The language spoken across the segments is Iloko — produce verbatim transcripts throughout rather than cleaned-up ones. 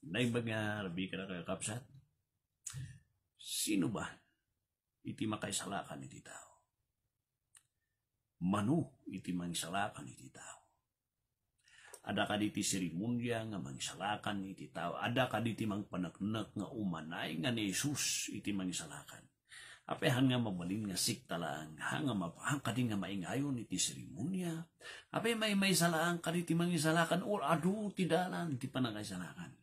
Naimbag nga rabii kadakayo, kakabsat. Sino ba iti makaisalakan iti tao? Mano iti mangisalakan iti tao? Adda kadi ti seremonia nga mangisalakan iti tao? Adda kadi ti mangpaneknek nga umanay nga ni Jesus iti mangisalakan? Apay haan nga mabalin nga sekta laeng? Haan nga map-, haan kadi nga maingayon iti seremonia? Apay maymaysa laeng kadi ti mangisalakan, or adu ti dalan ti panangisalakan?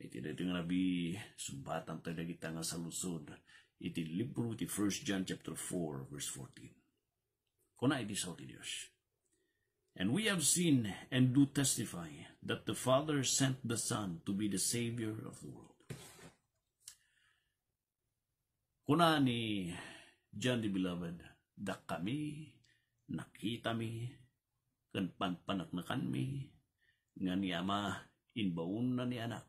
Iti daytoy nga rabii, sungbatantayo dagita nga saludsod iti libro ti First John chapter four, verse fourteen. Kuna iti sao ti Dios, "And we have seen and do testify that the Father sent the Son to be the Savior of the world." Kuna ni John the Beloved, "Dakami, nakitami, ken panpaneknekanmi nga ni Ama, imbaonna ni Anak,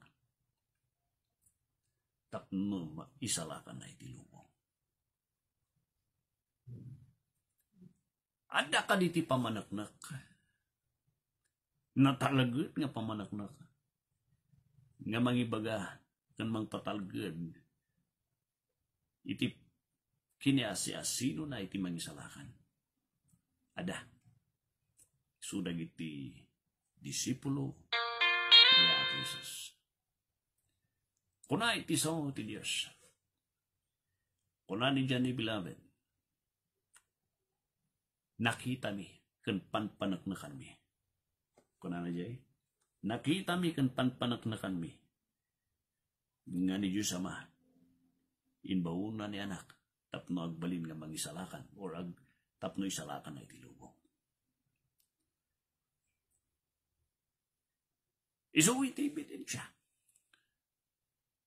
tapno ma-, isalakanna iti lubong." Adda kadi ti pamaneknek, natalged nga pamaneknek, nga mangibaga ken mangpatalged iti kiniasiasinona iti mangisalakan? Adda. Isu dagiti disipulo ni Apo Jesus. Kuna iti sao ti Dios. Kuna ni John the Beloved, "Nakitami ken panpaneknekanmi." Kunana jay, "Nakitami ken panpaneknekanmi nga ni Dios Ama, imbaonna ni Anak, tapno agbalin nga mangisalakan, or ag-, tapno isalakanna iti lubong." Isu iti ebidensia.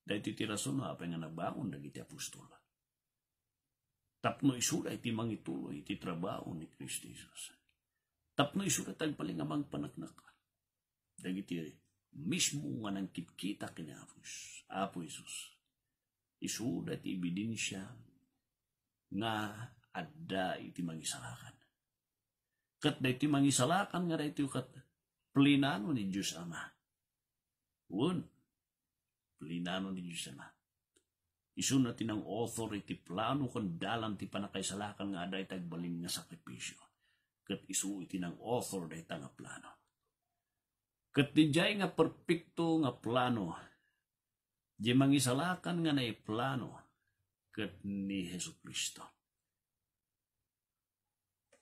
Daytoy ti rason no apay nga nabangon dagiti apostol. Tapno isuda iti mangituloy iti trabaho ni Cristo Jesus. Tapno isuda ti agbalin nga mangpaneknek dagiti mismo nga nangkitkita ken Apo Jesus. Apo Jesus. Isuda ti ebidensia nga adda iti mangisalakan. Ket daytoy mangisalakan nga daytoy ket plinano ni Dios Ama. Wen, plinano ni Dios Ama. Isuna ti nang-author iti plano ken dalan ti pannakaisalakan nga adda iti agbalin nga sakripisio. Ket isu iti nang-author dayta nga plano. Ket diay nga perpekto nga plano, diay mangisalakan nga naiplano ket ni Jesu-Cristo.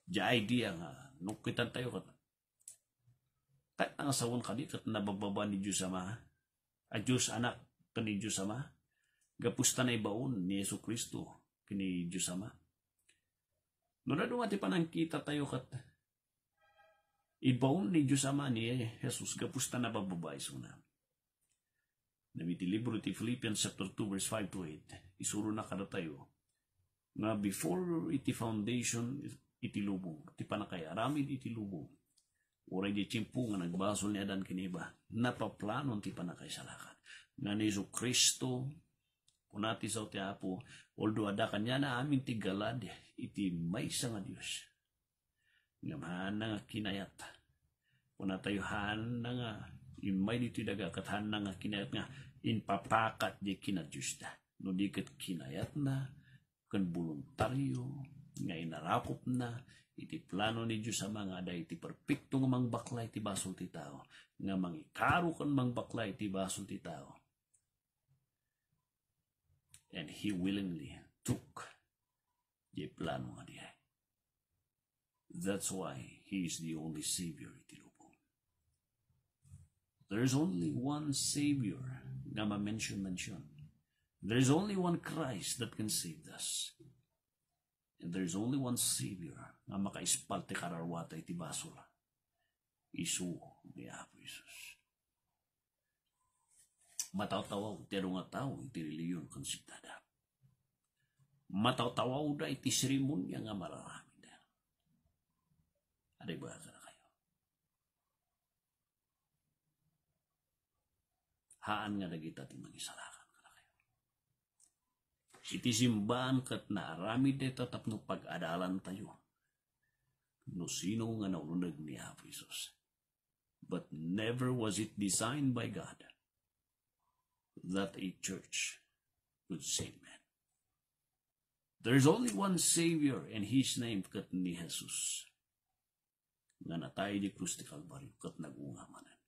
Diay idea nga no kitantayo ket, ket nga sawen kadi ket nabababa ni Dios Ama, a Dios Anak ken ni Dios Ama, gapu ta naibaon ni Jesu-Cristo ken ni Dios Ama. No dadduma ti panangkitatayo ket ibaon ni Dios Ama ni Jesus gapu ta nabababa isuna. Dagiti libro ti Philippians chapter two verse five to eight, isurona kadatayo nga before iti foundation iti lubong, ti pannakaiaramid iti lubong, uray di tiempo nga nagbasol ni Adan ken Eva, napaplanon ti pannakaisalakan. Nga ni Jesu-Cristo, kuna ti sao ti Apo, although adda kaniana amin ti galad iti maysa nga Dios, ngem haanna nga kinayat. Kunatayo, haanna nga immay ditoy daga, ket haanna nga kinayat nga impapakat di kinadiosta. No di ket kinayatna ken boluntario nga inarakupna iti plano ni Dios Ama nga adda iti perpekto nga mangbakla iti basol ti tao, nga mangikaro ken mangbakla iti basol ti tao. And he willingly took di plano nga diay. That's why he is the only Savior iti lubong. There is only one Savior nga ma-mention-mention. There is only one Christ that can save us. And there is only one Savior nga makaispal ti kararuata iti basol. Isu ni Apo Jesus. Matawtawaw ti adu nga tao iti relihiyon ken sektada. Matawtawawda iti seremonia nga mararamid. Adi ba kadakayo? Haan nga dagita ti mangisalakan kadakayo. Iti simbaan ket naaramid dayta tapno pag-adalantayo no sino nga nauneg ni Apo Jesus. But never was it designed by God that a church could save men. There is only one Savior, and His name ket ni Jesus, nga natay di krus ti Kalbario ket nag-unga manen.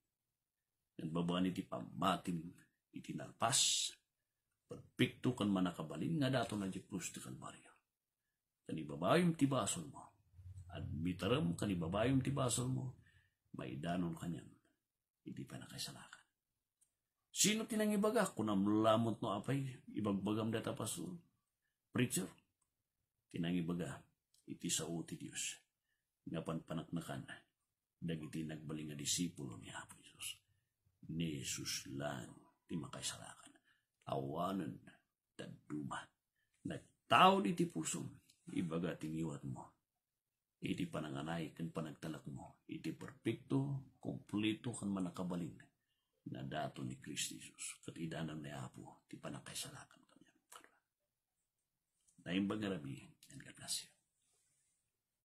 Ken babaen iti pammatim iti nalpas, perpekto ken mannakabalin nga daton na di krus ti Kalbario. Ken ibabayom ti basolmo, admitarem ken ibabayom ti basolmo, maidanon kaniam iti pannakaisalakan. Sino ti nangibaga? Kunam lamon no apay ibagbagam dayta, pastor, preacher. Ti nangibaga iti sao ti Dios nga panpaneknekan dagiti nagbalin nga disipulo ni Apo Jesus. Ni Jesus lang ti makaisalakan. Awanen dadduma. Nagtaud iti pusom, ibaga ti ngiwatmo iti pananganay ken panagtalekmo iti perpekto, kompleto, ken mannakabalin nga daton ni Cristo Jesus, ket idanon ni Apo ti pannakaisalakan kaniam. Naimbag nga rabii, and God bless you.